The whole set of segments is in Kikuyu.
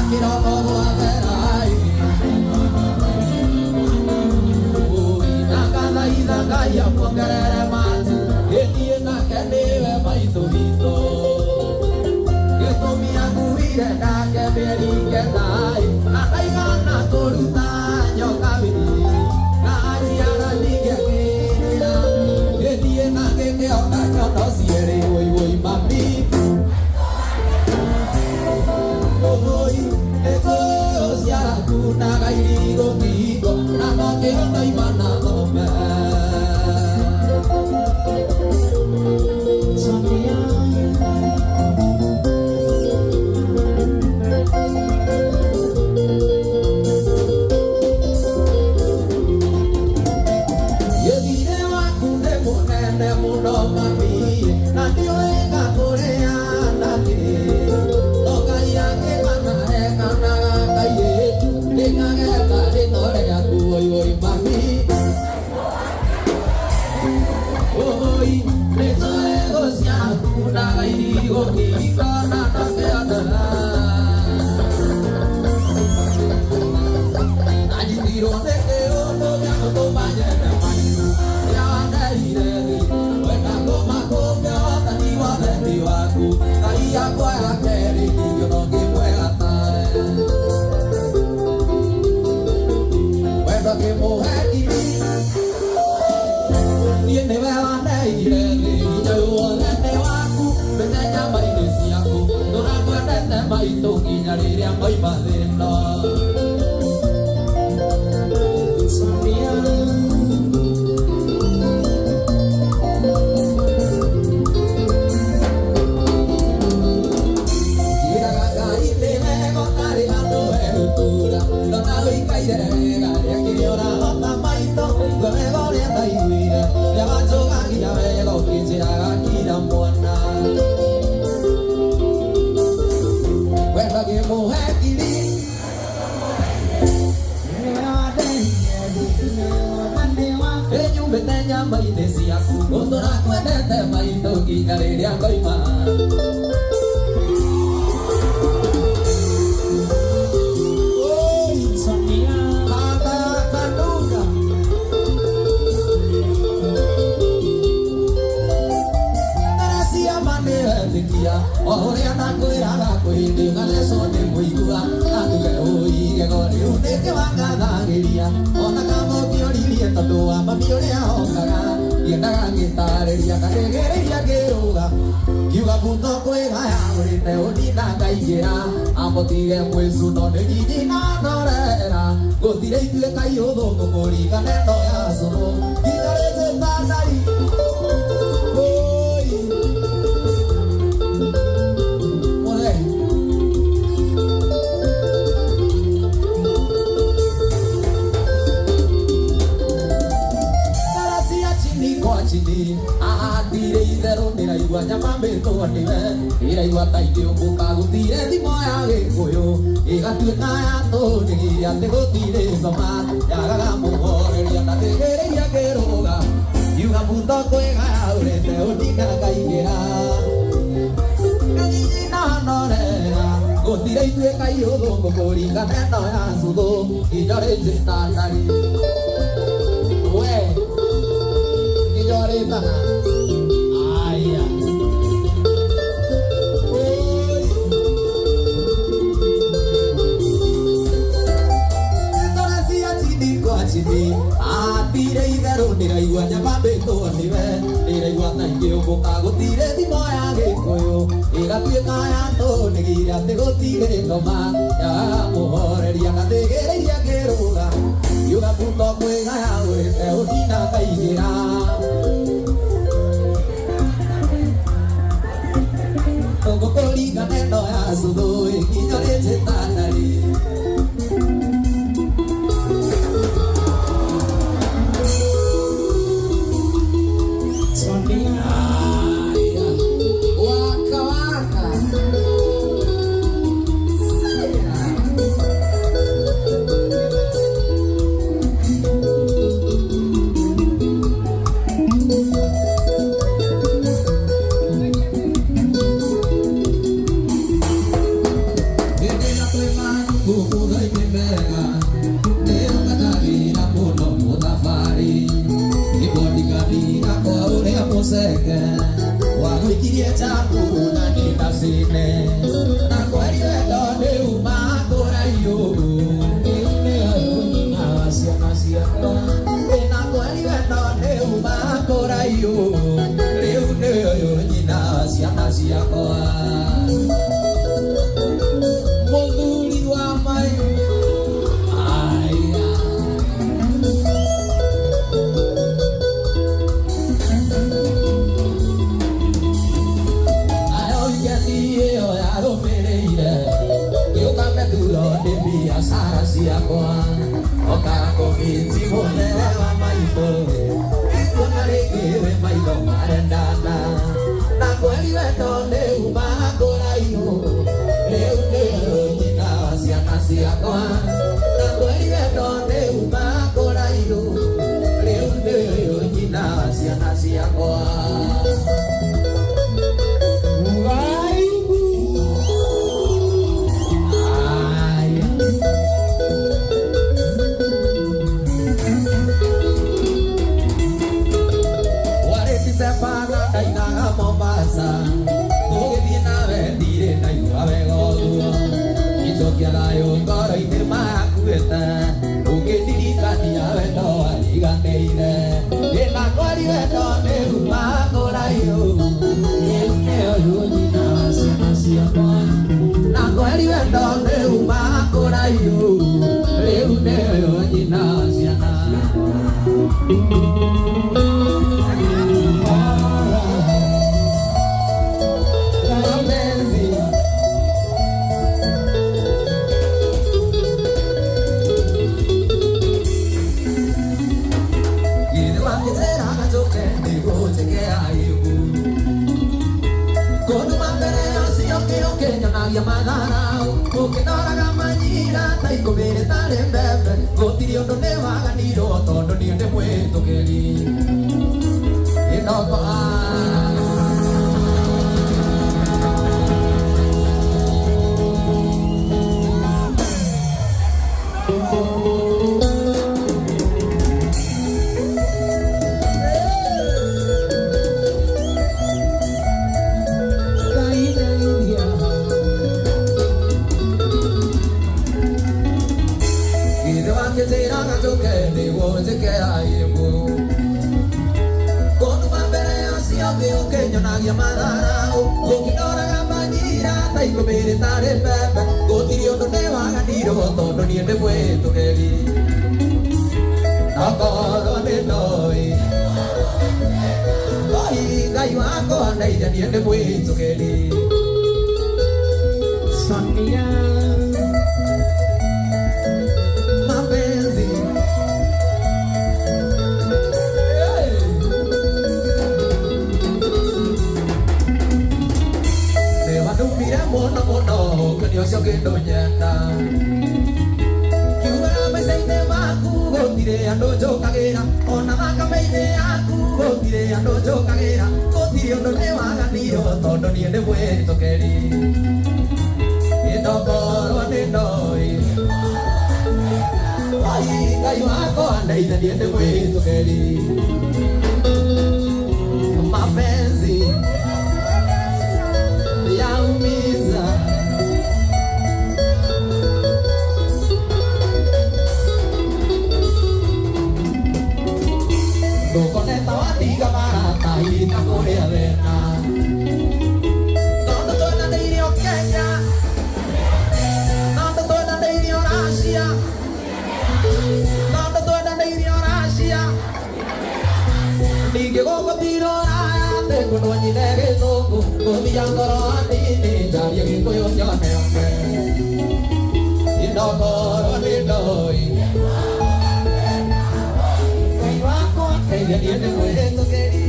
Kĩroko gwathera ĩ na ngathaitha Ngai amuongerere matu ĩthiĩ nake nĩwe maitũ witũ gĩtũmi akuire nake mĩeri kenda ĩ na ndaigana kũruta nyoka wĩ na aciara ndingĩakĩrĩra ĩthiĩ na gĩkĩoka nyondo cierĩ wũi wũi mami wũi nĩtũciara kunaga irigũ ngingo na nokĩo ndoima na thome. Sonia. Gĩthire waku nĩ mũnene mũno mami na ndiũĩ ngakũrĩa nakĩ no Ngai angĩkanahe kana gakairĩtu nĩkageka rĩtwa rĩaku oi oi mami oi nĩtũĩ gũciakunaga irigũ ngingo na ndakĩona anyitirwo nĩ kĩũndũ gĩa gũtũma nyende maitũ rĩrĩa wandeire thĩ wenda kũmakũmbia wathani wothe nĩ waku Ngai yakwa ya kerĩ ndingĩona ũngĩ mwega tawe wendo ngĩmũhe ngiri niĩ nĩwe wandeire thĩ hinya ũyũ wothe nĩ waku mĩthenya nyama-inĩ ciaku tũrakwendete maitũ nginya rĩrĩa ngoima thĩ ĩno. Sonia. Njĩraga Ngai nĩ wega ũtarĩ handũ hegũtũra ndona ũikaire wega rĩa kĩrĩa ũrahota maitũ ngwe wega ũrĩa ndaiguire rĩa wanjũgagia wega ũkĩnjĩraga kira mwana wenda ngĩmũhe ngiri ĩnyumĩte nyama-inĩ ciaku gũtũra kwendete maitũ nginya rĩrĩa ngoima. Oi, Sonia. kanda ya Kanduga Taracia manĩwetĩkia o ũrĩa ndakwĩraga kwĩ hĩndĩ ngathecwo nĩ mũigua na nduge ũi igego rĩu nĩkĩwangathagĩria ona kama ũngĩoririe tondũ wa mami ũrĩa okaga ndiendaga ngĩtarĩria ngakĩgĩrĩria ngĩrũga ngiuga mbuto kwĩgaya ũrĩte ũnina ngaingĩra amũtige mwĩcuno nĩ nyinyi na ndorera gũtirĩ ituĩka iũthũngũ kũringana ĩno ya cũrũ nginya rĩnjĩta ndari Oi. More. Taracia chini kwa chini ahandire itherũ ndĩraigua nyama mbĩtwo nĩwe ndĩraigua ta ingĩũmbũka gũtirĩ thimo ya gĩkũyũ ĩgatuĩka ya tũnĩgire atĩ gũtirĩ ngoma yagaga mũhoreria na ndĩgĩrĩria ngĩrũga ngiuga mbuto kwĩgaya ũrĩte ũndinga ngaingĩra na norera gũtirĩ ituĩka iũthũngũ kũringana ĩno ya cũthũ nginya rĩnjĩta ndari we nginya rĩtana aya Oi. Taracia chini kwa chini atire itherũ ndĩraigua nyama mbĩtwo nĩwe ndĩraigua ta ingĩũmbũka gũtirĩ thimo ya gĩkũyũ ĩgatuĩka ya tũnĩgire atĩ gũtirĩ ngoma ya mũhoreria na ndĩgĩrĩirie ngĩrũga ngiuga mbuto kwĩgaya ũrĩte ũnina ngaigĩra tũngũkũringana ĩno ya cũthũ ĩkinya rĩnjĩtanarĩ. Sonia. Aya. Waka waka. maku mũtho-inĩ mega nĩũnganagĩra mũno mũthabarĩ nĩ bodigadi akwa ũrĩa mũceke wagũikirie njamu na nĩ ndacine na kweri wendo nĩ uma kũraihu rĩu nĩ ũyũ nyina wa ciana ciakwa na kweri wendo nĩ uma kũraihu rĩu nĩ ũyũ nyina wa ciana ciakwa mũthuri wa mai aya. Nayo ngeni ĩyo yarũmĩrĩire ngĩũka methuro nĩ biacara ciakwa oka kũminji mũnene wa maitũ ikuona rĩngĩ wĩ maitho marendana na kweri wendo nĩ uma kũraihu rĩu nĩ ũyũ nyina wa ciana ciakwa na kweri wendo nĩ uma kũraihu rĩu nĩ ũyũ nyina wa ciana ciakwa. Mombasa, tũgĩthiĩ nawe ndirĩ ndaigua wega ũguo icokia thayũ ngoro-inĩ makuĩte ũkĩndirikania wendo wariganĩire ĩna kwari wendo nĩ uma kũraihu rĩu nĩ ũyũ nyina wa ciana ciakwa na kweri wendo nĩ uma kũraihu rĩu nĩ ũyũ nyina wa ciana ciakwa. Mapenzi githĩ wakĩnjĩra njũke nĩgũnjĩke aibu kũnduma mbere ũcio ũkĩnyonagia matharau ũkĩndoraga manyira ta ikũmbĩ rĩtarĩ mbembe gũtirĩ ũndũ nĩwaganirwo tondũ niĩ ndĩ mwĩtũkĩri ĩnoko. Githĩ wakĩnjĩra njũke nĩguo njĩke aibu kũnduma mbere ũcio ũngĩ ũkĩnyonagia matharau ũkĩndoraga manyira ta ikũmbĩ rĩtarĩ mbembe gũtirĩ ũndũ nĩwaganirwo tondũ niĩ ndĩ mwĩtũkĩri nokorwo nĩ ndoĩ oi Ngai wakwa ndeithia niĩ ndĩ mwĩtũkĩri. Sonia. Mapenzi. Hey. Nĩwandumire mũno mũno ũkĩnĩ ũcio ũkĩndũnyenda kiugaga maica-inĩ maku gũtirĩ andũ njũkagĩra ona thakame-inĩ yaku gũtirĩ andũ njũkagĩra gũtirĩ ũndũ nĩwaganirwo tondũ niĩ ndĩ mwĩtũkĩri ĩndokorwo nĩ ndoĩ oi Ngai wakwa ndeithia niĩ ndĩ mwĩtũkĩri. Mapenzi yaumiza. Ndũkoneta watiga marata ita kũrĩa thĩna tondũ twendanĩirio Kenya tondũ twendanĩirio Russia tondũ twendanĩirio Russia ningĩ gũgũtirwo raya atĩ ngũndũ nyine gĩthũngũ ngũthia ngoro hanini njarie gĩkũyũ nyone one ĩndokorwo nĩ ndoĩ Ngai wakwa ndeithia niĩ ndĩ mwĩtũkĩri.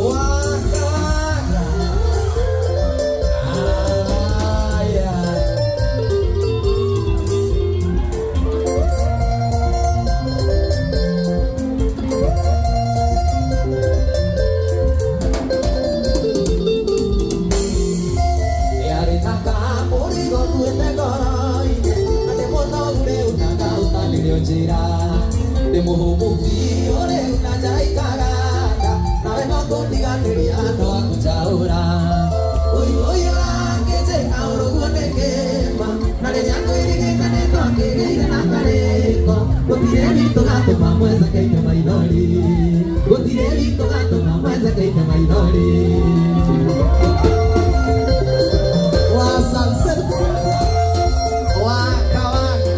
Waka waka aya. mwenza kaite maithori gũtirĩ witũ gatũma mwenza kaite maithori wa sunset waka waka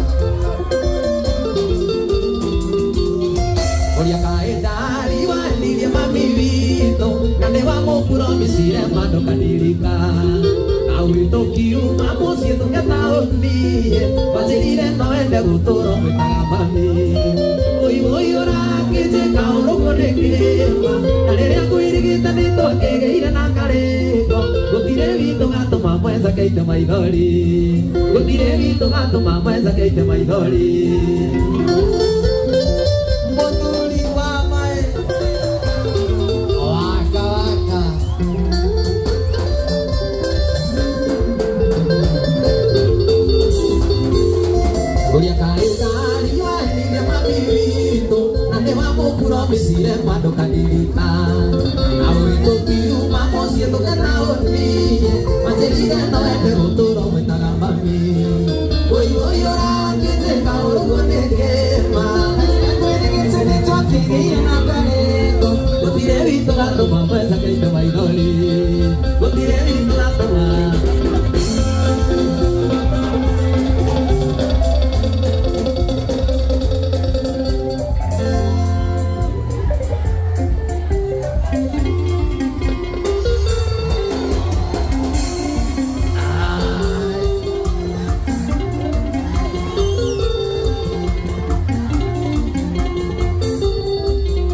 ũrĩa kaĩ ndariwanirie mami witũ na nĩ wamũpromisire mandokanirika awitũkiuma mũciĩ tũgetaũnie wanjĩrire no ende gũtũrwo mwĩtaga mami ũiũi ũrakĩnjĩka ũrũguo nĩ kĩma na rĩrĩa ngwĩrigĩte nĩ twakĩgĩire na karĩko gũtirĩ witũ gatũma mwenza kaite maithori gũtirĩ witũ gatũma mwenza kaite maithori mũthuri wa mae waka waka ũrĩa kaĩ ndariwanirie mami witũ na nĩ wamũpromisire mandokanirika na wĩtũkiuma mũciĩ tũgetaũnie manjĩrire no ende gũtũrwo mwĩtaga mami ũiũi ũrakĩnjĩka ũrũguo nĩ kĩma kwĩrigĩte nĩ twakĩgĩire na karĩko gũtirĩ witũ gatũma mwenza kaite maithori gũtirĩ witũ gatũma.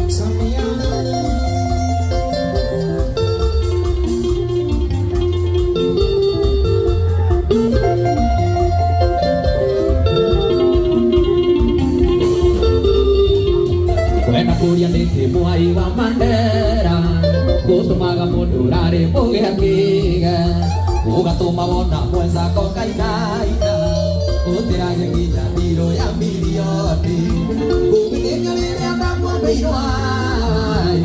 Samia. Kwenda kũria nĩkĩ mwai wa Mandera gũtũmaga mũndũ ũrarĩ mũgĩ akĩge ũgatũma wona mwenzako kainaina ũtĩrage nginya ndirũ ya mirioni kũmĩnĩka rĩrĩa ndamwambĩirwo ai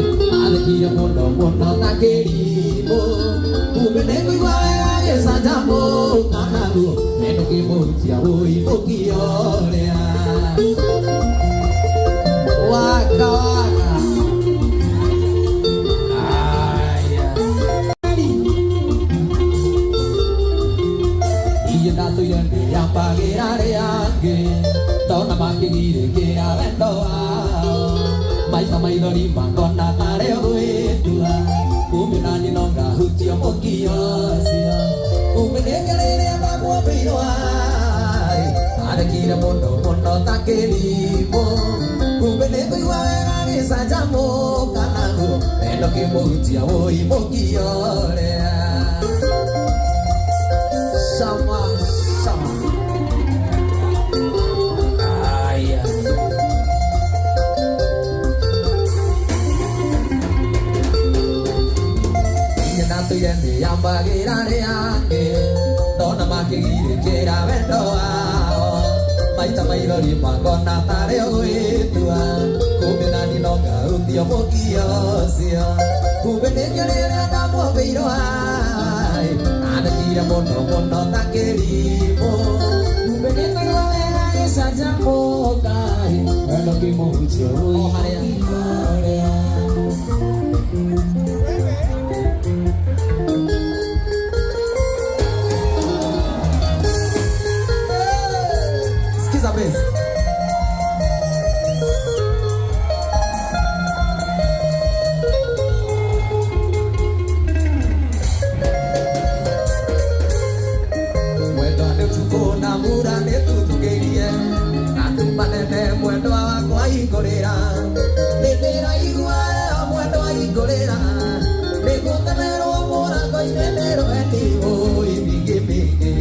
athekire mũno mũno ta kĩrimũ kumbe nĩngũigua wega gĩcanjamũka naguo nendo kĩmũrutia wũi mũkioria waka waka. Aya. Iye ndatũire ndĩyambagĩra arĩa angĩ ndona makĩgirĩkĩra wendo wao maita maithori makona tarĩ gwĩtua kumbe naniĩ no ngahutio mũkio ũcio kumbe nĩkĩo rĩrĩa ndamwambĩirwo ai arekire mũno mũno ta kĩrimũ kumbe nĩngũigua wega gĩcanjamũka naguo wendo kĩmũhutia wũi mũkio ũrĩa sama sama. Aya. Inya ndatũire ndĩyambagĩra arĩa angĩ ndona makĩgirĩkĩra wendo wao maita maithori makona tarĩ ũgwĩtua kumbe naniĩ no ngahutio mũkio ũcio kumbe nĩkĩo rĩrĩa ndamwambĩirwo ai athekire mũno mũno ta kĩrimũ kumbe nĩkũigua wega gĩcanjamũka wendo kĩmũhutio o harĩa. Sikiza bass. Mwendwa nĩ ũtukũ na mbura nĩ tutugĩirie na nduma nene mwendwa wakwa hingũrĩra nĩ ndĩraigua heho mwendwa hingũrĩra nĩ ngũtemerwo mũrango-inĩ nĩ rweni ũi mingĩ mingĩ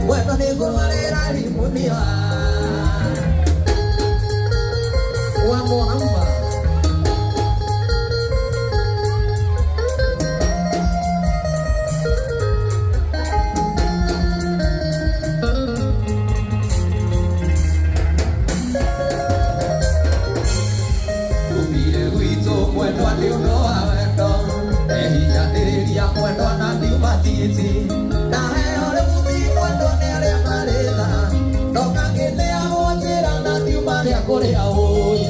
mwendwa nĩ ngũrwarĩra rimunia wa mwamba. Umire gwitũ mwendwa nĩ ũndũ wa wendo ehinyanĩrĩria mwendwa na ndiuma titi ndaheo rĩu mwendwa nĩ arĩa marĩ tha ndoka ngĩneagwo njĩra na ndiuma rĩa kũrĩa ũi.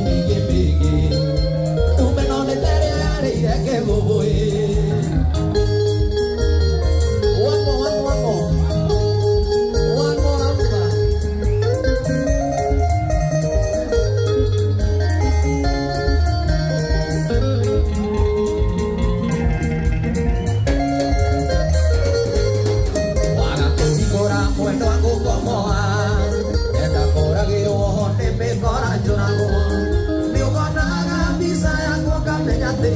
ngamenya atĩ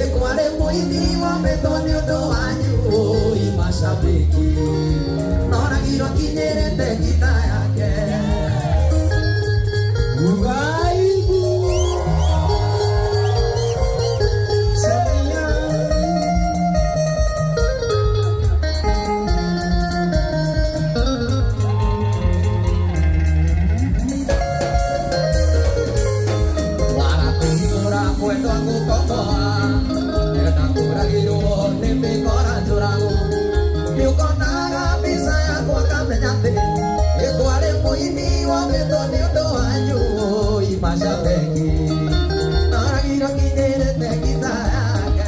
ĩkwarĩ mũini wombĩtwo nĩ ũndũ wanyu ũi macabĩki noragirwo akinyĩrĩte ngita yake Ugaibu Samia Waga kũhingũra mwendwa ngũkomboa enda kũragirwo nĩ mĩkora njũragu nĩũkonaga mbica yakwa ngamenya atĩ ĩkwarĩ mũini wombĩtwo nĩ ũndũ wanyu ũi macabeki noragirwo kinyĩrĩte ngita yake.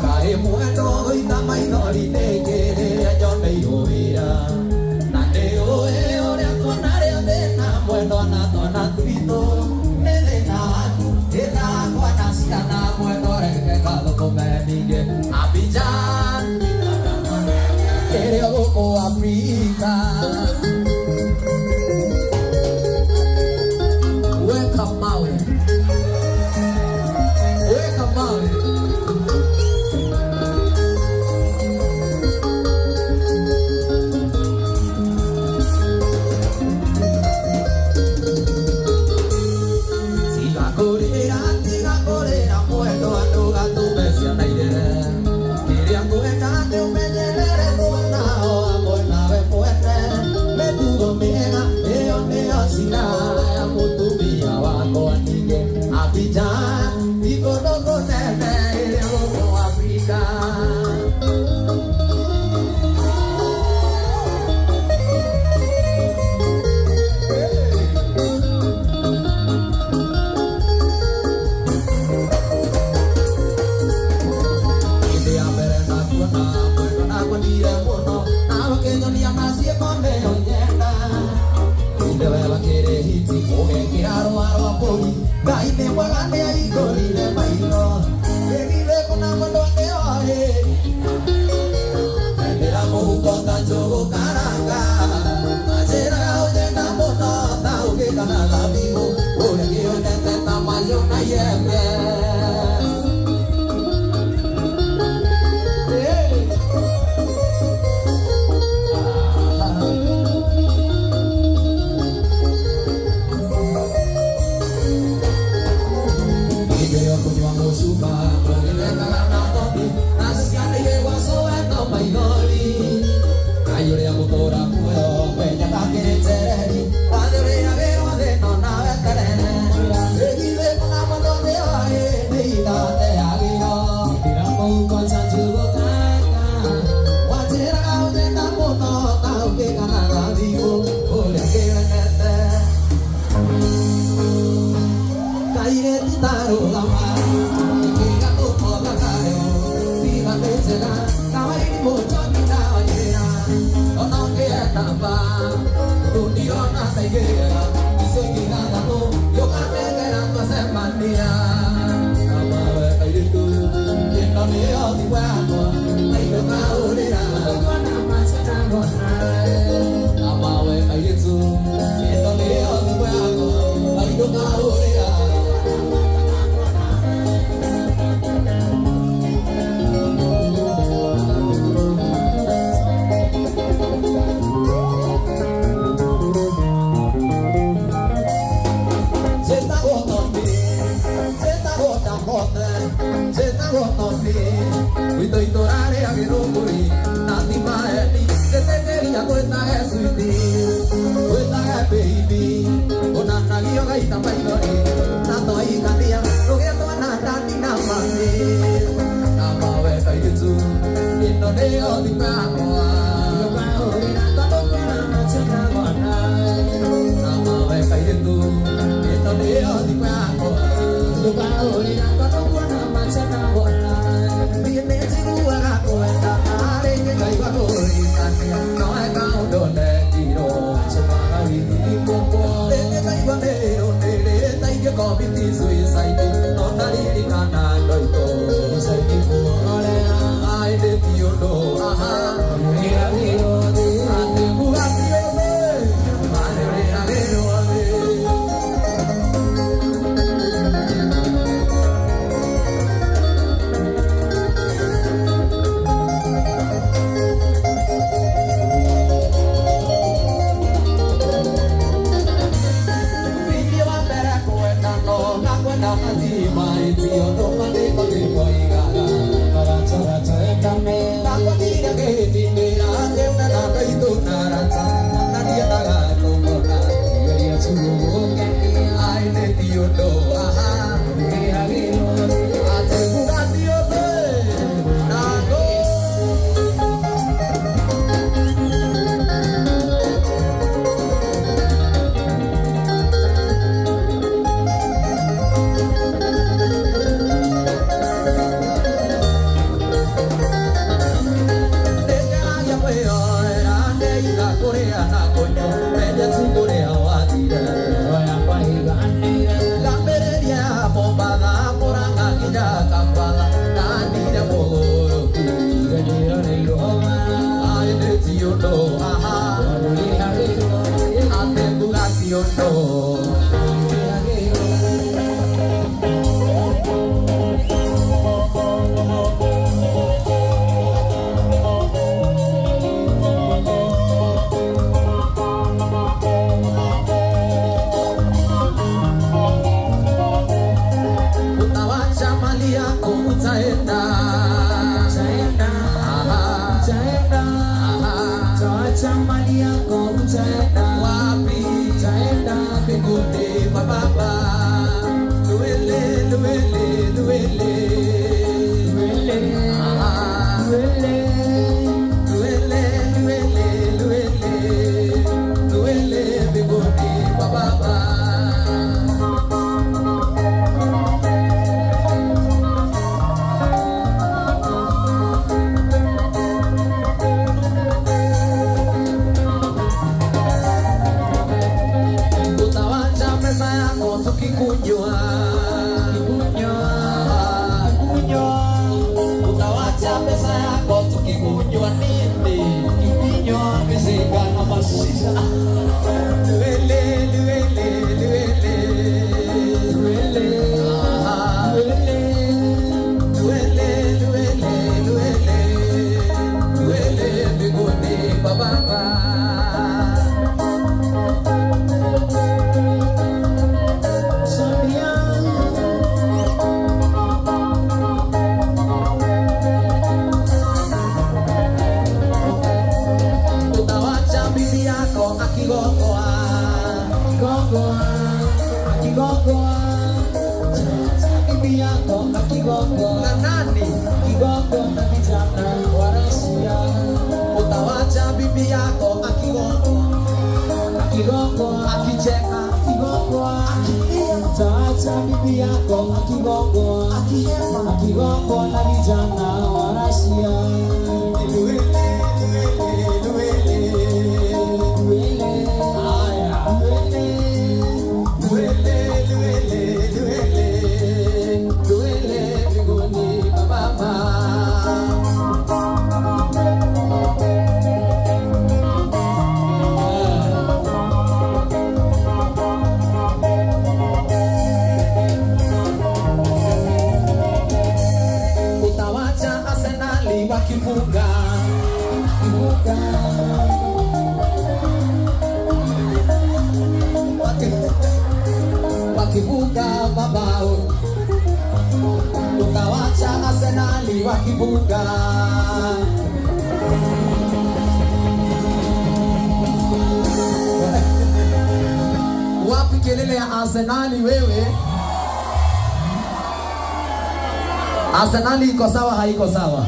Kaĩ mwendwa gũita maithori nĩkĩrĩria nyoneirwo wĩra na nĩũĩ ũrĩa tuonarĩo thĩna mwendwa na twana twitũ nĩ thĩna waku thĩna wakwa na ciana mwendwa reke ngathũkũme ningĩ Abidjan ĩrĩa gũkũ Afrika. Weka mawe, weka mawe. Tiga kũrĩra mwendwa ndũgatũme ciana irĩre kĩrĩa ngwenda nĩ ũmenyerere mwana o hamwe nawe mwene mĩtugo mĩega ĩyo nĩyo silaha ya mũtumia wakwa ningĩ Abidjan ti kũndũ kũnene ĩrĩ gũkũ Afrika. Hĩndĩ ya mbere ndakuona mwendwa ndakwendire mũno nawe ũkĩnyonia na ciĩko nĩyo nyenda Kumbe we wakĩrĩ hiti ũgekĩra rũa rwa mbũri Ngai nĩ mwega nĩahingũrire maitho Ĩgithĩ kũna mwendwa nĩoĩ Endera mũhuko ta njũgũ karanga Anjĩraga ũnyenda mũno ta ũgĩkana thabibũ Ũrĩa ngĩonete ta mahiũ na iembe. Hey. Hĩndĩ ĩyo kũnyua mũcuma mũgĩthekaga na thobi na ciana igĩgwa Soweto maithori Ngai ũrĩa mũtũra muoyo menyaga kĩrĩ njereri wathĩ wĩra wĩrwo thĩna na weterere ĩgithĩ kũna mũndũ nĩoĩ nĩ idateagĩro Ndĩra mũhuko ta njũgũ karanga wanjĩraga ũnyenda mũno ta ũkĩgana thabibũ ũrĩa ngĩwendete kairĩtu tarũgama ĩkĩga tũkotha kayo tiga nĩ njega kawaini mũnjoki ndawanyĩra ona ũngĩenda mba ndũndirona ta igĩrĩga icio ingĩ ithathatũ gĩũkanengera twacemania kamawe kairĩtu ĩno nĩyo thimũ yakwa maitho kahũrĩra Kuona macho nagona kamawe kairĩtu ĩno nĩyo thimũ yakwa maitho kahũrĩra. Njĩtagwo Tommy, njĩtagwo Damote, njĩtagwo Tommy, gwitũ itũra rĩa Gĩthũngũri na ti maeni, njĩtĩkĩria ngwĩtage sweetie, ngwĩtage baby, ũnanagio gaita maithori, na twaikania tũgĩe twana daddy na mami, na mawe kairĩtu, ĩno nĩyo thimũ yakwa. Ndũkahũrĩra tondũ kuona macho nagona Na mawe kairĩtu, ĩno nĩyo thimũ yakwa. Ndũkahũrĩra tondũ kuona macho nagona Niĩ nĩnjiguaga kwenda na rĩngĩ ngaigua kũrigania no he kaũndũ Ndĩroera ndeiga kũrĩa na kũnyua menye tu kũrĩa wathire. Roho yakwa ĩiganĩire. Ngambĩrĩria ya Mombatha, Murang'a nginya Kampala, ndanire mũgũrũki. Nĩndĩroreirwo Aĩ nĩ ti ũndũ, aha, Nĩrĩhagĩrwo atĩ nguga ti ũndũ. Nĩrĩhagĩrwo. Utawacha mali yako utaenda. Utaenda, Aha, utaenda. aha. Utawacha mali yako utaenda. Wapi? Utaenda. Mbinguni kwa Baba. Luele, luele, luele. Wele, Aha. wele. Luele, luele, luele. Luele mbinguni kwa Baba. Utawacha pesa yako tukikunywa. Kunywa, kunywa. Utawacha pesa yako tukikunywa nini? Kinywa. Mizinga na mashisha. Luele, luele, luele. Wele, Ah, wele. luele, luele, luele. Luele mbinguni kwa Baba. Samia. Utawacha bibi yako akigogoa. Akigongoa, akigongoa. Utawacha bibi yako akigongoa. Na nani? Akigongoa na vijana wa Rasia. Utawacha bibi yako akigogoa. Akigongoa, Akicheka. akigongoa. Utawacha bibi yako akigongoa. Akihepa. Akigongoa na vijana wa Rasia. Luele, luele, luele. Wele, Haya. wele. Luele, luele, luele. Luele mbinguni kwa Baba. Utawacha Arsenali wakifunga. Kivuka. Wakifunga mabao. Utawacha Arsenali wakifunga. Wapi kelele ya Arsenali wewe? Arsenali iko sawa, haiko sawa?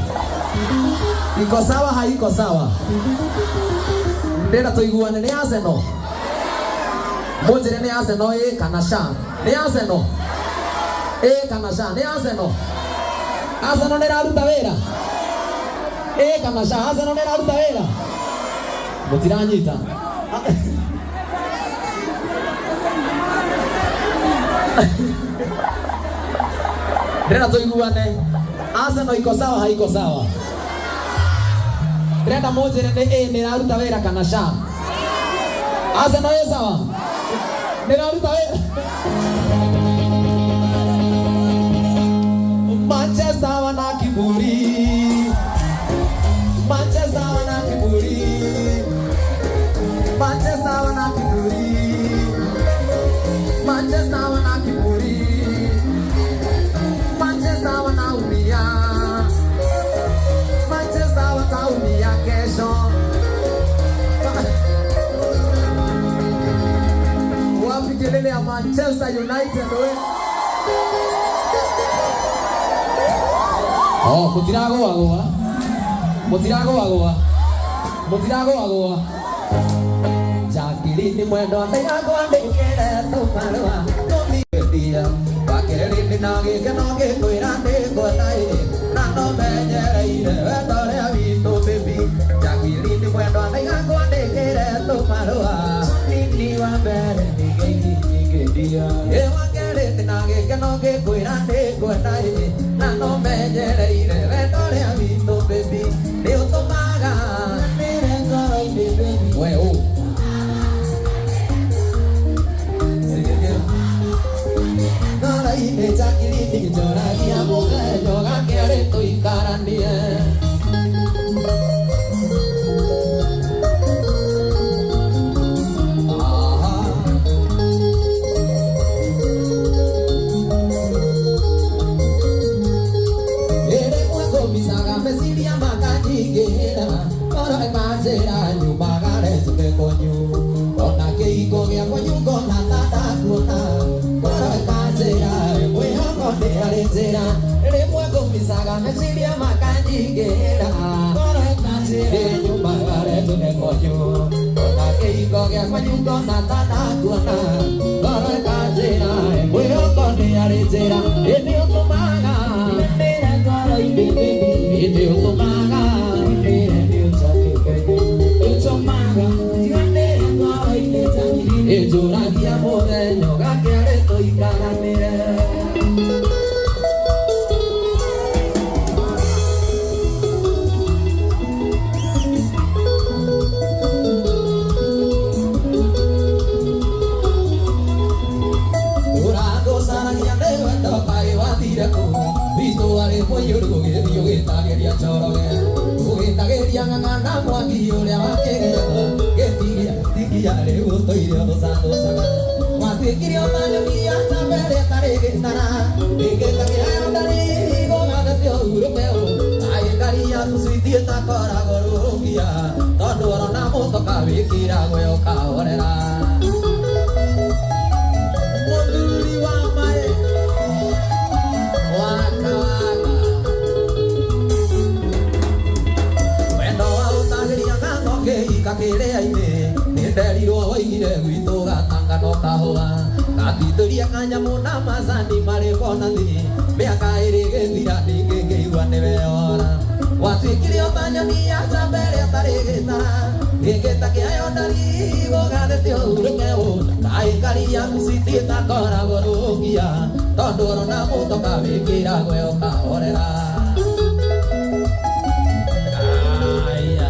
Iko sawa, haiko sawa? Ndĩrenda tũiguane nĩ Arsenal. Mũnjĩre nĩ Arsenal ĩ kana ca? Nĩ Arsenal ĩ kana ca? Nĩ Arsenal? Arsenal nĩ ĩraruta wĩra ĩ kana ca? Arsenal nĩ ĩraruta wĩra? Mũtiranyita. Ndĩrenda tũiguane. Arsenal iko sawa, haiko sawa? Ndĩrenda mũnjĩre nĩ ĩ nĩ ĩraruta wĩra kana ca? Arsenal ĩ sawa? Nĩ ĩraruta wĩra? Manchester wana kiburi. Manchester wana kiburi. Manchester wana kiburi. Manchester wana kiburi. Manchester wanaumia. Manchester wataumia kesho. Wapi kelele ya Manchester United we? Oh, mutiragũagũa. Mutiragũagũa. Mutiragũagũa. Jacqueline mwendwa ndĩrakwandĩkĩre tũmarũa tũmithia. Wakerĩ ndĩna gĩkeno ngĩkwĩra nĩngwenda ĩ, na no menyereire wendo ũrĩa witũ baby. Jacqueline mwendwa ngĩthathagĩria. Ĩ wakerĩ ndĩna gĩkeno ngĩkwĩra nĩngwenda ĩ na no menyereire wendo ũrĩa witũ baby nĩ ũtũmaga Nĩre ngoro-inĩ baby. We ũ ngoro-inĩ Jacqueline njoragia mũthenya ũgakĩarĩ tũikaranie. Aha. Rĩmwe ngũmicaga meciria makanyingĩra ngoro ĩkanjĩra nyumagare njuke kwanyu ona kĩhiko gĩa kwanyu ngona ta ndakuona ngoro ĩkanjĩra mwĩhoko nĩ harĩ njĩra rĩmwe ngũmicaga meciria makanyingĩra Ngoro ĩkanjĩra nyumagare njuke kwanyu ona kĩhiko gĩa kwanyu ngona ta ndakuona ngoro ĩkanjĩra mwĩhoko nĩ harĩ njĩra ĩnĩ ũtũmaga Nĩre ngoro-inĩ baby. ĩnĩ ũtũmaga Nĩre nĩ ũnjake baby. Ũtũmaga njiganĩre ngoro-inĩ Jacqueline. Ĩnjũragia mũthenya ũgakĩarĩ tũikaranĩre. Ũragũcaragia nĩ wendo kaĩ wathire kũ witũ warĩ mũiyũru ũgĩthiĩ ũgĩtagĩria Njoroge ũgĩtagĩria ng'ang'a na mwaki ũrĩa wakĩgĩa gĩtigia tigia rĩu ũtũire ũtũcatũcaga watuĩkire o ta nyoni ya njamba ĩrĩa ĩtarĩ gĩtara ĩgĩtagĩra ndarĩ gũgathete ũhurũke kaĩ ngari yaku switi ĩtakoragwo rũgia tondũ orona mũtoka wĩkĩragwo ũkahorera mũthuri wa maĩ waka waka wendo wa ũtagĩria ngatho kĩhika kĩrĩa-inĩ nĩnderirwo woigire gwitũ gatanga no kahũa gatithũria kanyamũ na macani marĩ bonathi mĩaka ĩrĩ gĩthira ningĩ ngĩigua nĩwe ora watuĩkire o ta nyoni ya njamba ĩrĩa ĩtarĩ gĩtara gĩkĩta kĩayo ndari gũgathĩte ũhurũke ũ kaĩ ngari yaku citi ĩtakoragwo rũgia tondũ orona mũtoka wĩkĩragwo ũkahorera. Aya.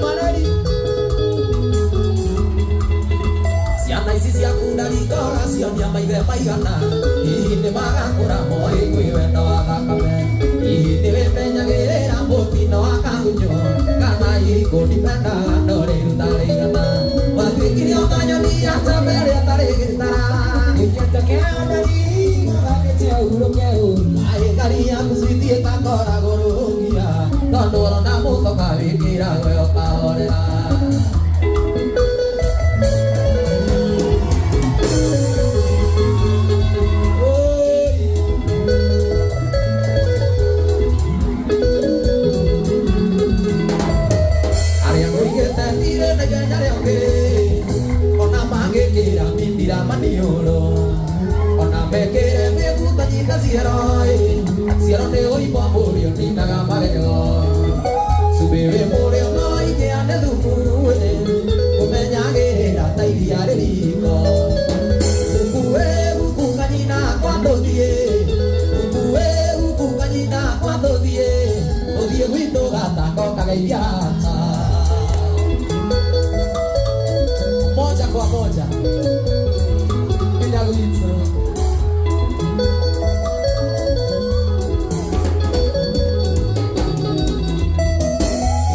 Marari. Ciana ici ciaku ndarikora cionia maithe maigana hihi nĩ magakũra moĩ kwĩ wendo wa thakame hihi nĩ wĩmenyagĩrĩra mũtino wa kagunyũ kana hihi kũndipenda no rĩruta rĩigana watuĩkire o ta nyoni ya njamba ĩrĩa ĩtarĩ gĩtara Gĩkĩto kĩayo ndari gũgathĩte ũhurũke Kaĩ ngari yaku switi ĩtakoragwo rũgia tondũ orona mũtoka wĩkĩragwo ũkahorera. Arĩa ngũigĩte thirĩ na ihenya rĩa ona mangĩkĩra mindira maniũrũ ona mekĩre mĩguta nyinga ciero ĩ ciero nĩ ũimbo mũrĩo ninaga magego cumbĩ wĩ mũrĩo no ingĩa nĩ thumu ĩ ũmenyagĩrĩra ta iria rĩriko ukuĩ uku kanyina kwa ndũthiĩ ukuĩ uku kanyina kwa ndũthiĩ ũthiĩ gwitũ gatako kageithia ata moja kwa moja nginya gwitũ.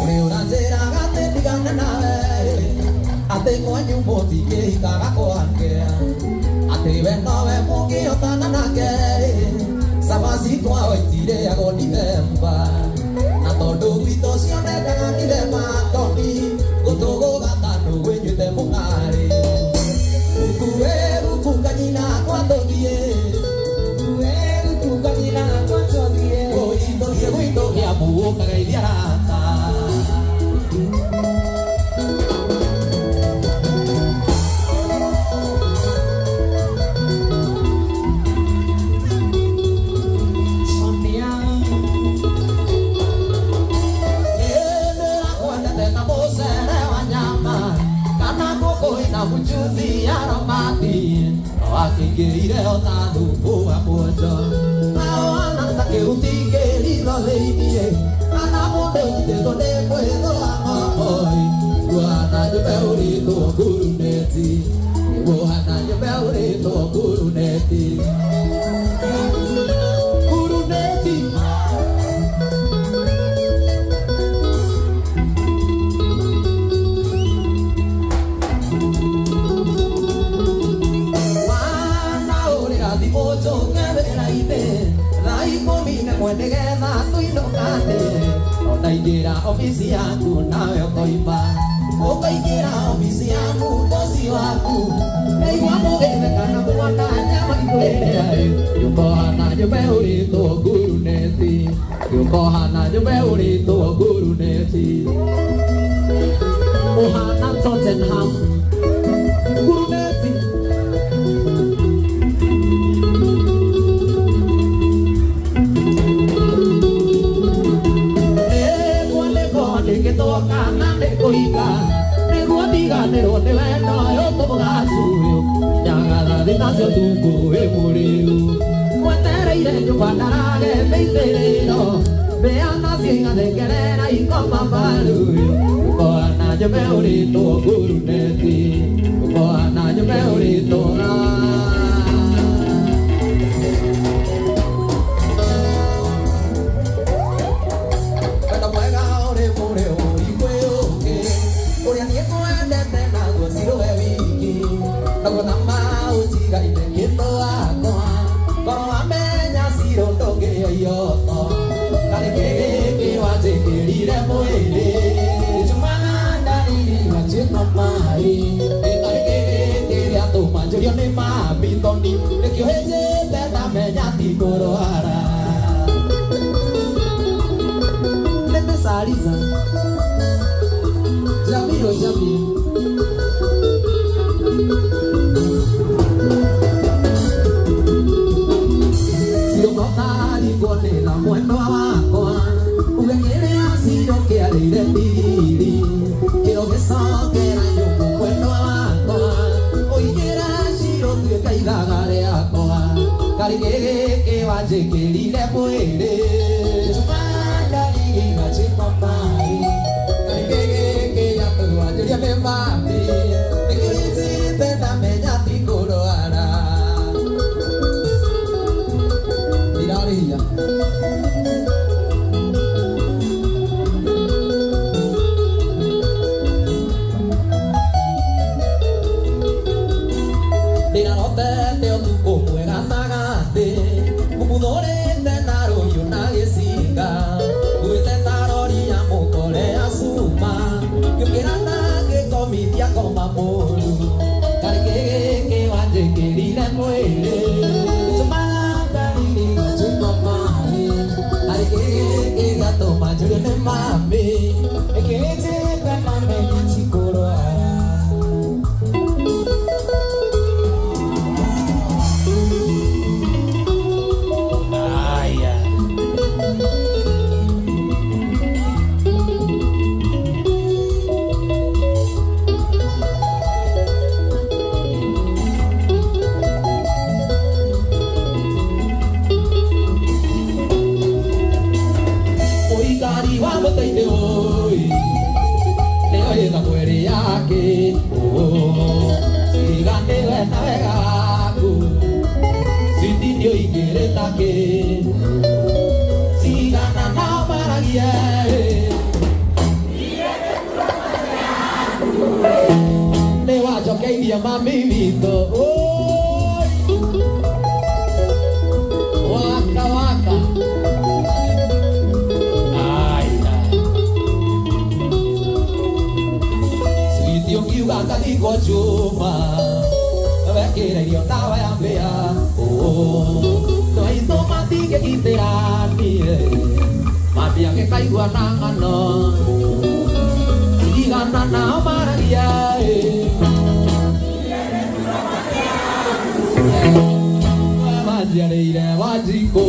Ũrĩ ũranjĩraga atĩ ndigane nawe atĩ kwanyu mũtingĩhikaga kwake atĩ we nowe mũngĩhotana nake cabaci kwao itirĩagwo Dithemba na tondũ gwitũ cionekaga na mujuzi aromati wakĩingĩrire ona thubu wa muonjo nao ana ta kĩhutingĩritho thĩiniĩ ana mũndũ nyitĩtwo nĩ mwĩthũ wa ng'omboi guhana nyũmbe ũrĩtwo nguruneti guhana nyũmbe ũrĩtwo nguruneti nguruneti. Mwendegetha tuinũkane ondaingĩra obici yaku nawe ũkoima ũkaingĩra obici yaku bosi waku ndaigua mũgĩthe kana muona nyama ikwĩrĩa yũkohana nyũmbe ũrĩtwo nguruneti yũkohana nyũmbe ũrĩtwo nguruneti ũhana Tottenham nguruneti. Kana nĩ kũhinga nĩguo ndiganĩrwo nĩ wendo ũyũ tũmũgacuyo nyagathathi nacio tungu wĩ mũrĩu mwetereire nyũmba ndarage mĩithĩrĩro mbĩa nacio igathengerera ikoma mbaruyo ũkohana nyũmbe ũrĩtwo nguruneti ũkohana nyũmbe ũrĩtwo. Jamiro, Jamiro. Siro mwendwa wakwa ugekĩrĩa ciro kĩarĩire ndiri kĩro gĩcokera nyũngũ mwendwa wakwa ũigĩre ciro tuĩka ithaga rĩakwa karĩ gĩkĩ wanjĩkĩrire mwĩrĩ ndariri wanjĩkwa maĩ karĩ gĩkĩ gĩatũanjĩria nĩ mami nĩkĩrĩtĩte ndamenya ti kũrwara ndirarĩhia. Ndĩrarotete ũtukũ mwega gatagatĩ ngũmuthũrĩte na rũhiũ na gĩcinga nguĩte ta rori ya mũkore ya cuma ngĩũkĩra na ngĩkomithia koma mũru karĩ gĩkĩ wanjĩkĩrire mwĩrĩ ndariri wanjĩkwa maĩ karĩ gĩkĩ gĩatũma njũrio nĩ mami ĩkĩnjĩte mamenya ti kũrwara. Nĩwanjokeirie mami witũ waka waka aina switi ũkiuga ngathikwo chuma wekĩra irio ndawa ya mbĩa twaitũ matingĩgitĩra niĩ mami agĩkaigua na ng'ano igana nao maragia wanjiarĩire Wanjikũ.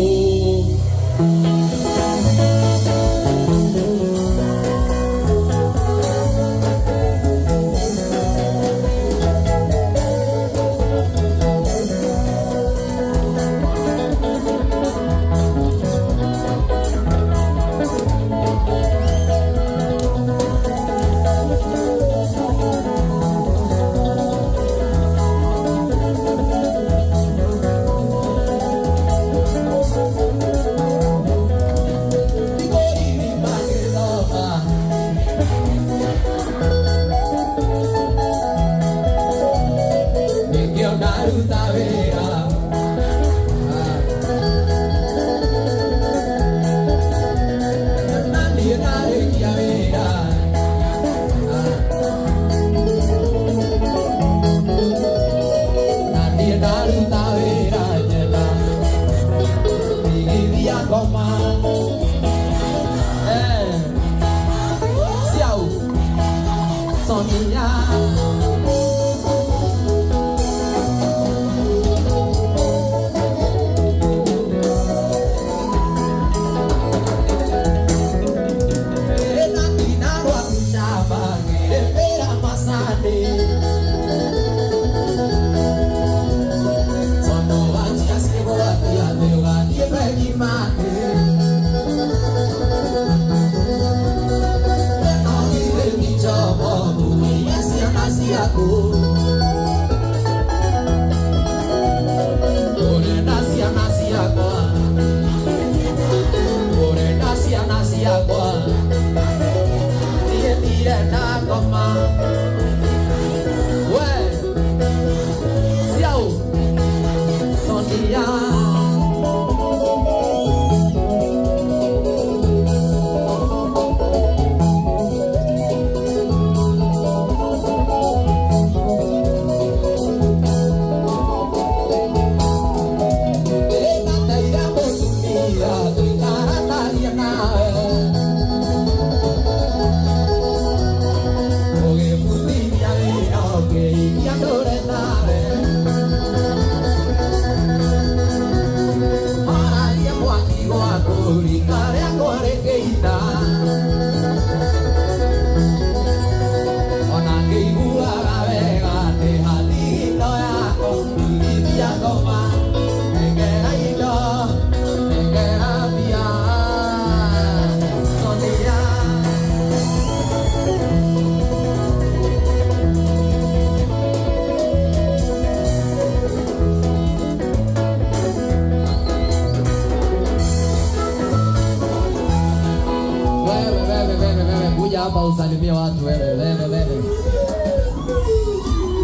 Hapa usalimie watu wewe, wewe, wewe.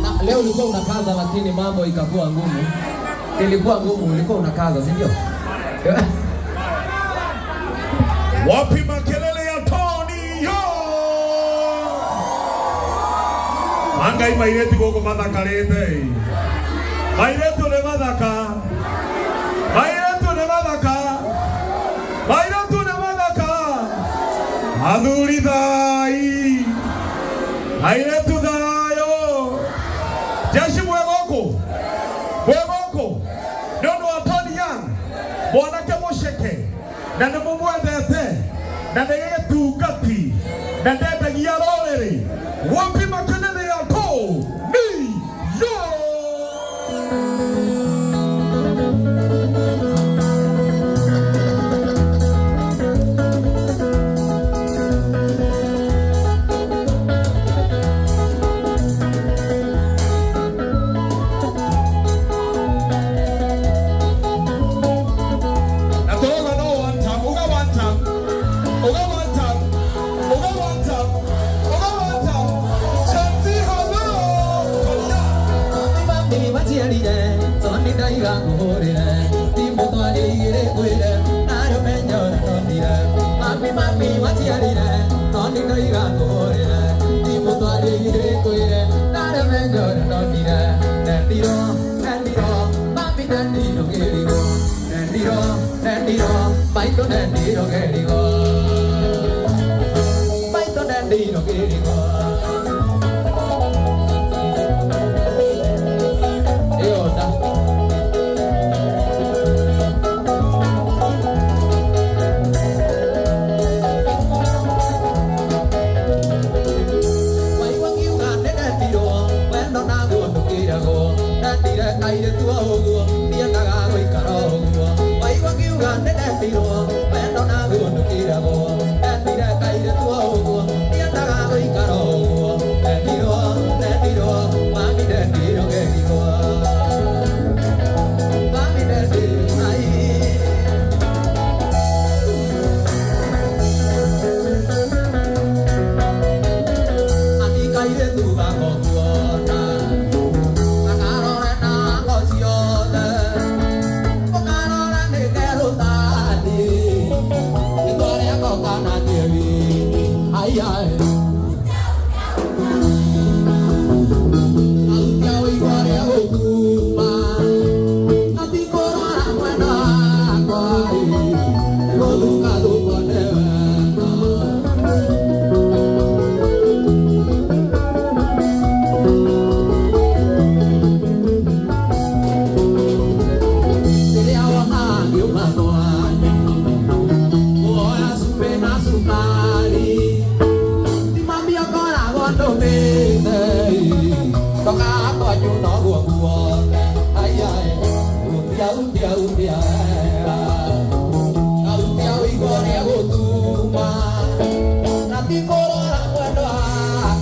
Na leo ulikuwa unakaza lakini mambo ikakuwa ngumu. Ilikuwa ngumu, ulikuwa unakaza, si ndio? Wapi makelele ya Tony yo? Angai mairetu goko mathakarite. Mairetu ne mathaka. Mairetu ne mathaka. Mairetu ne mathaka. Athuri thai. Mairetu thayo. Jeshi mwegoko. Mwegoko. Nĩ ũndũ wa Tony Young. Mwanake mũceke. Na nĩ mũmwendete. Na nĩ gĩtungati. Na ndendagia rũrĩrĩ. Wapi makelele ya Tony Young?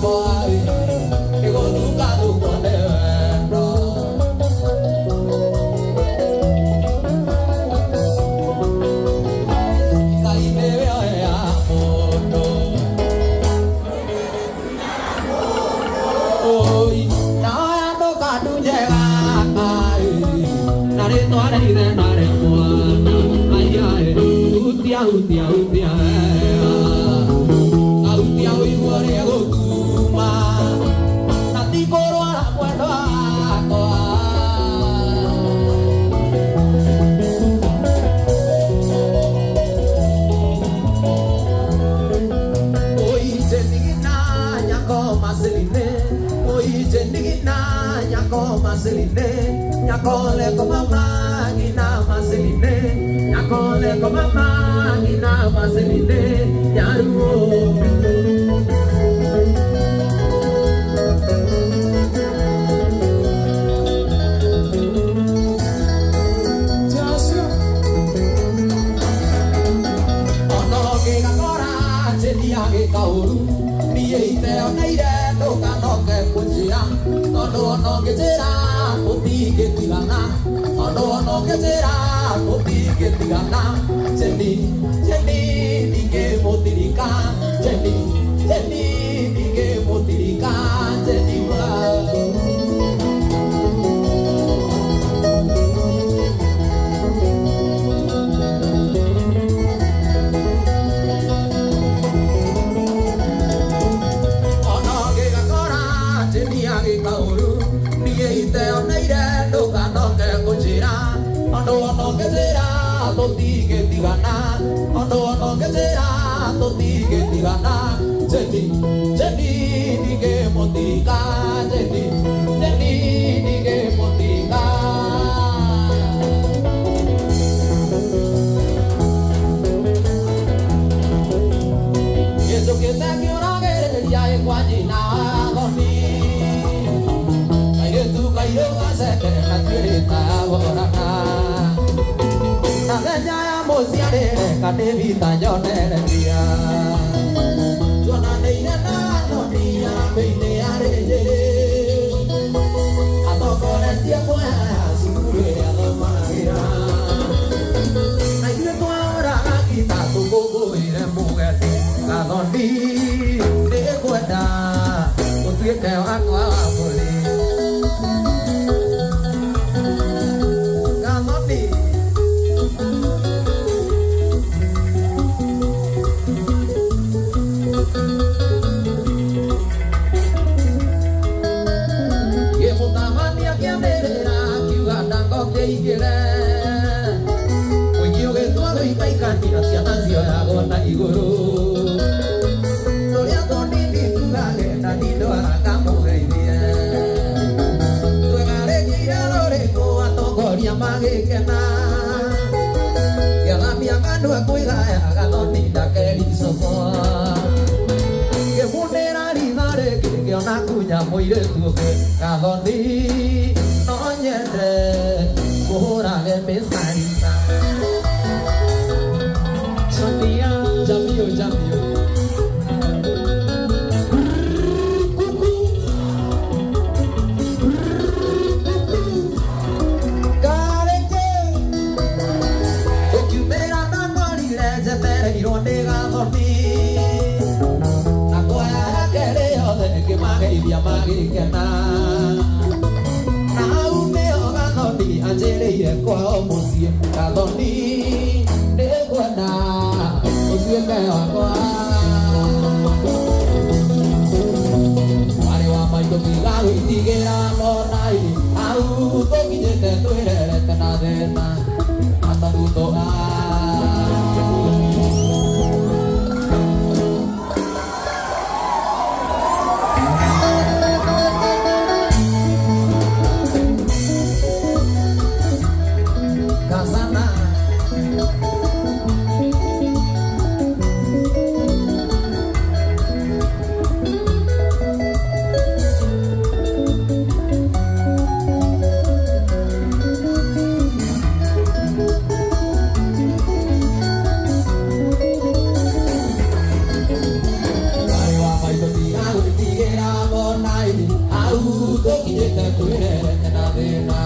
wakwa nĩgũthungathungwo nĩ wendo. Ngai nĩwe oya mũndũ. Oi, naoya ndũkandunye gaka, na rĩtwa rĩa ithe na rĩa mwana. Aiae, hutia hutia hutia wega, ahutia ũigua ũrĩa gũtuma, na ti kũrwara mwendwa wakwa. Oije nigina nyako maseline, oije nigina nyako maseline, nyako leko mama ngina maseline, nyako leko mama ngina maseline, nyaruo. Joshua. Ono ngĩgakora njĩnia gĩkaũru, niĩ iteoneire ndũkanoke kũnjĩra, tondũ ono ngĩnjĩra tũtingĩtigana, tondũ ono ngĩnjĩra tũtingĩtigana. Jeni, Jeni, ndingĩmũtirika, Jeni, Jeni, ndingĩmũtirika, Jeni wa. Ono ngĩgakora njĩnia gĩkaũru, niĩ iteoneire ndũkanoke kũnjĩra, tondũ ono ngĩnjĩra tũtingĩtigana, tondũ ono ngĩnjĩra tũtingĩtigana. Jeni, Jeni, ndingĩmũtirika, Jeni, Jeni, ndingĩmũtirika. Gĩcũkĩte kĩũragĩrĩria ĩ kwa nyina thoni, kairĩtu kairũ gaceke gatuĩrĩta borana, na thenya ya mũciarĩre kanĩbita nyonereria, tuonanĩire na thoni harambĩ-inĩ yarĩ Nyĩrĩ, atongoretie kwaya cukuru ĩrĩa thomagĩra, na ithuĩ twahoraga ngita tũkũngũĩre mũgeni. Gathoni, nĩngwenda ũtuĩke wakwa wa mũrĩ. Gathoni. Kĩmũtabania kĩanĩrĩra kiuga ndangokĩingĩre, mũingĩ ũgĩtua gũikaikania, ciana cioyagwo na igũrũ, tũrĩa tũnini tugage na ndindwara kamũgeithie, twegarĩkĩire rũrĩngũ, atongoria magĩkena, gĩathamia kanua kwĩgaya, Gathoni ndakericũkwo, ngĩmunĩra ritho rĩngĩ ngĩona kunya mũirĩtu ũngĩ. Gathoni, no nyende kũhũrage mĩcarita. Sonia. Jamio, jamio. Kuku. Kareke. Ũkiumĩra ndangorire njetereirwo nĩ Gathoni, na kwaya yake rĩ yothe, ngĩmageithia magĩkena, na hau nĩho Gathoni anjĩrĩire kwao mũciĩ. Gathoni, nĩngwenda ũtuĩke wakwa. Mwarĩ wa maitũ, tiga gwĩtigĩra monai, hau tũkinyĩte twĩrerete na thĩna matatutũ a. Kazana. Au tũkinyĩte twĩrerete na thĩna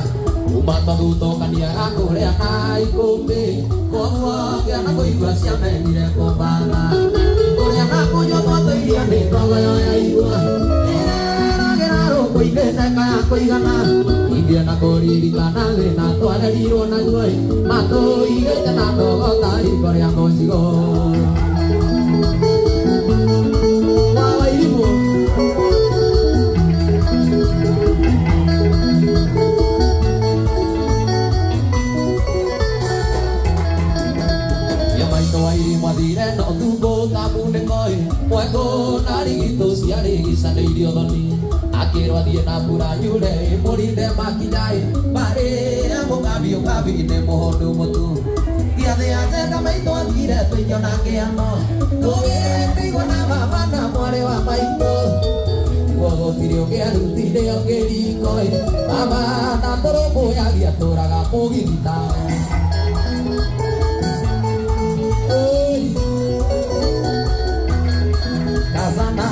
kuma twathutũkania kũrĩa na ikũmbĩ koguo kĩana kũigua ciamenyire kũmbana kũrĩa na kũnyua twatũirio nĩ ndogoyo ya igua ĩreragĩra rũkũ-inĩ neka ya kũigana ingĩ na kũririkana thĩna twarerirwo naguo matũigĩte na ndogo ta riko rĩa mũcigo wa Wairimũ. Ya maitũ Wairimũ athire no thumbo ta munĩkoi mwekũ na rigitũ ciarigicanĩirio thoni akĩrwo athiĩ na mbura yure ĩmũrinde makinyai marĩ mũkabi ũkabi-inĩ mũhũndu mũtu gĩathĩ anjenda maitũ athire tũikio na kĩano tũgĩtigwo na baba na mwarĩ wa maitũ guo gũtirĩ ũngĩ arutire ũngĩriko-ĩ baba na tũrũmbũyagia tũraga mũgithi tawe. Oi, Kazana.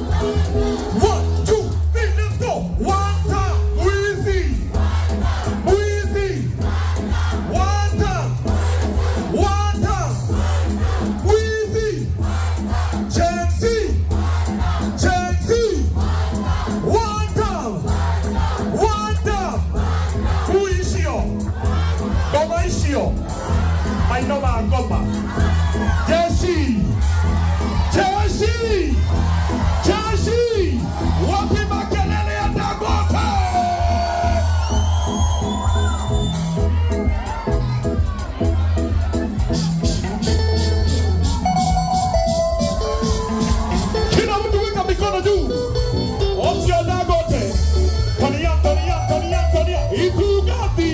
One, two, three, let's go. One time, Weezy. Weezy. One time. One time. Weezy. Gen Z. Gen Z. One time. One time. Uishio. Goma ishio. Mainoma ngoma. Jeshi. Jeshi. Jeshi. Wapi makelele ya Dangote? Kila mtu weka mikono juu. Osio Dangote. Tonia, tonia, tonia, tonia. Itugati.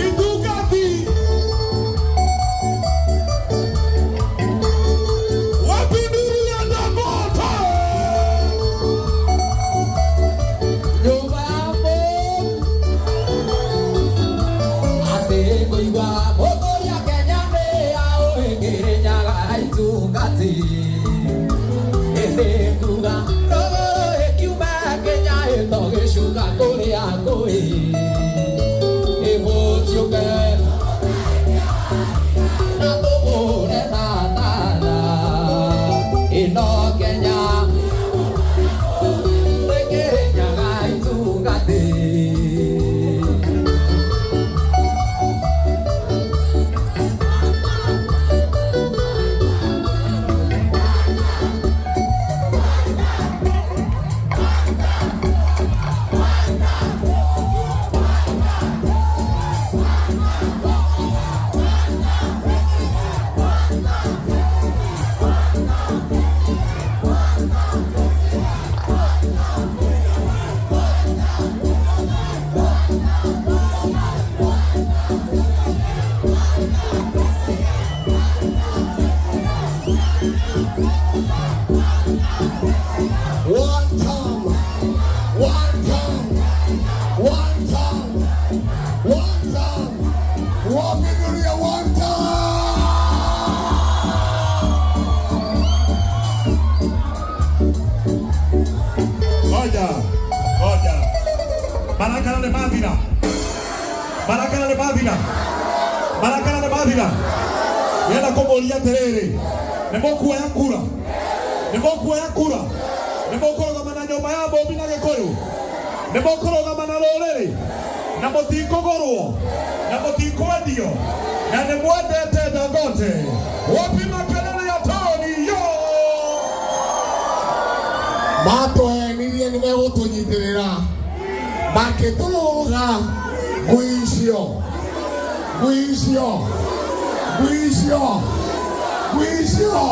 Itugati. Marakara nĩ mathira, marakara nĩ mathira. Ndĩrenda kũmũria atĩrĩrĩ, nĩ mũkuoya kura? Nĩ mũkuoya kura? Nĩ mũkũrũgama na nyũmba ya Mũmbi na Gĩkũyũ? Nĩ mũkũrũgama na rũrĩrĩ na mũtikũgũrwo na mũtikwendio na nĩ mwendete Dangote? Wapi makelele ya Tony yo? Matũhenirie nĩ megũtũnyitĩrĩra, makĩtũrũga ngui icio, ngui icio, ngui icio, ngui icio,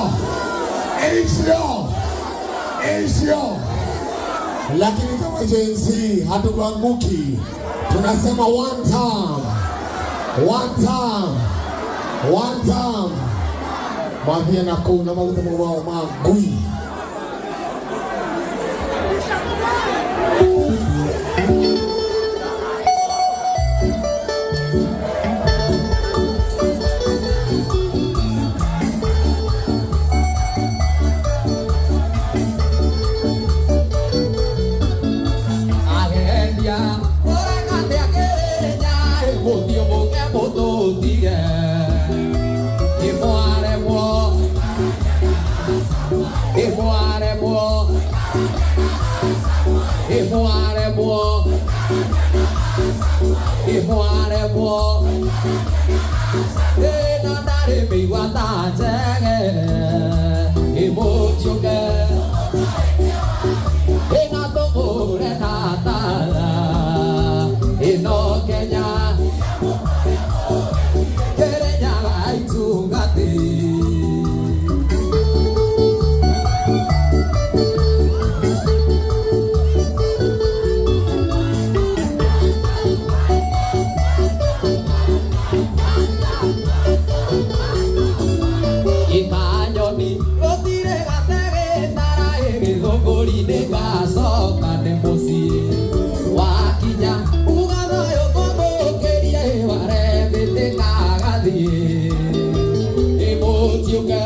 icio, icio. Lakini kama Gen Z hatubanguki, tunasema one time, one time, one time. Mathiĩ na kũu na maguta mau mao ma ngui. Agendia ũreka atĩa Kĩrĩnya mũthiĩ mũke mũtũtige ĩmwaremwo ĩmwaremwo ĩmwaremwo ĩmwaremwo ĩno ndarĩ mĩigua ta njege ĩmũtiũke ĩna tũmũre na tara ĩno Kenya Kĩrĩnyaga itungati. Ikanyoni gũtirĩ gategĩtara ĩgĩthũngũri-inĩ gacoka nĩ mũciĩ wakinya uga thayũ twamũkĩrie ware mĩtĩ kagathiĩ ĩmũtiũke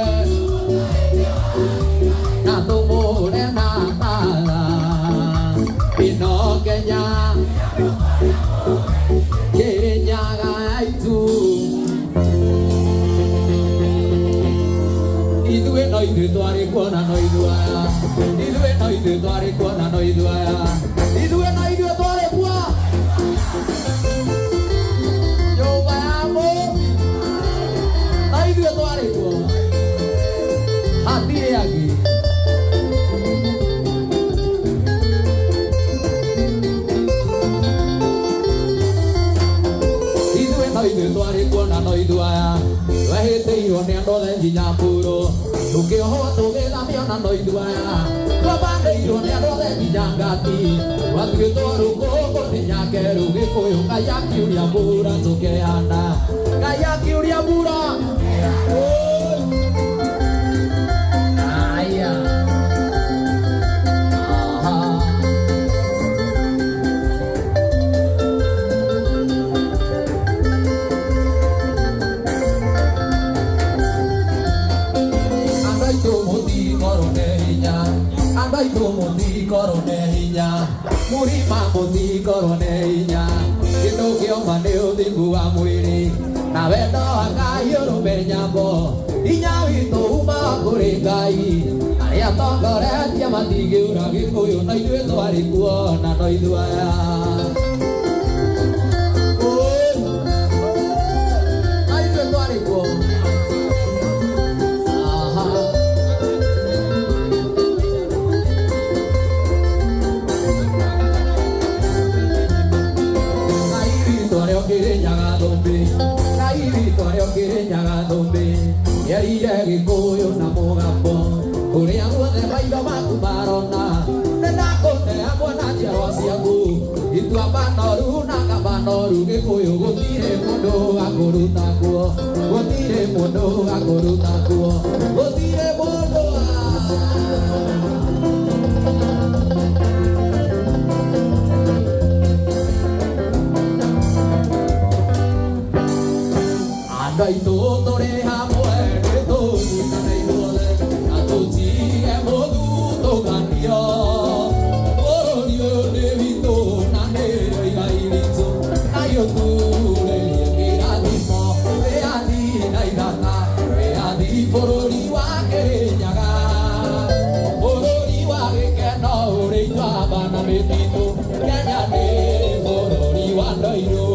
na tũmũre na tara ĩno Kenya Kĩrĩnyaga itu. Ithuĩ no ithuĩ twarĩ kuona no ithuĩ aya, ithuĩ no ithuĩ twarĩ kuona no ithuĩ aya, ithuĩ no ithuĩ twarĩ kuo nyũmba ya Mũmbi, no ithuĩ twarĩ kuo, hatirĩ angĩ. Ithuĩ no ithuĩ twarĩ kuona no ithuĩ aya, twehĩtĩirwo nĩ andũ othe nginya mburo, tũkĩohwo tũgĩthamio na no ithuĩ aya, twabandĩirwo nĩ andũ othe nginya ngati, twatuĩtwo rũkũngũ nĩ nyakerũ Gĩkũyũ. Ngai akiuria mbura tũkehanda, Ngai akiuria mbura. Oi. Aya. Aha. Andũ aitũ mũtikorwo nĩ hinya, andũ aitũ mũtikorwo nĩ hinya, mũrima mũtikorwo nĩ hinya, kĩndũ kĩoma nĩ ũthingu wa mwĩrĩ na wendo wa Ngai ũrũme nyambo, hinya witũ uma kũrĩ Ngai, arĩa tongoretie matingĩũra Gĩkũyũ, no ithuĩ twarĩ kuo na no ithuĩ aya. Oi. No ithuĩ twarĩ kuo. Aha. Ngai witũ arĩa ũkĩrĩnyaga thũmbĩ, Ngai witũ arĩa ũkĩrĩnyaga thũmbĩ, nĩerire Gĩkũyũ na mũgambo, kũrĩa guothe maitho maku marona, nĩndakũnea mwana njiarwa ciaku, ituamba noru na kamba noru Gĩkũyũ, gũtirĩ mũndũ akũruta kuo, gũtirĩ mũndũ akũruta kuo, gũtirĩ mũndũ. Andũ aitũ tũrĩ hamwe nĩ tũnyitane ithuothe na tũtige mũthutũkanio, bũrũri ũyũ nĩ witũ na nĩrĩo igai ritũ na ithuĩ. Kairo.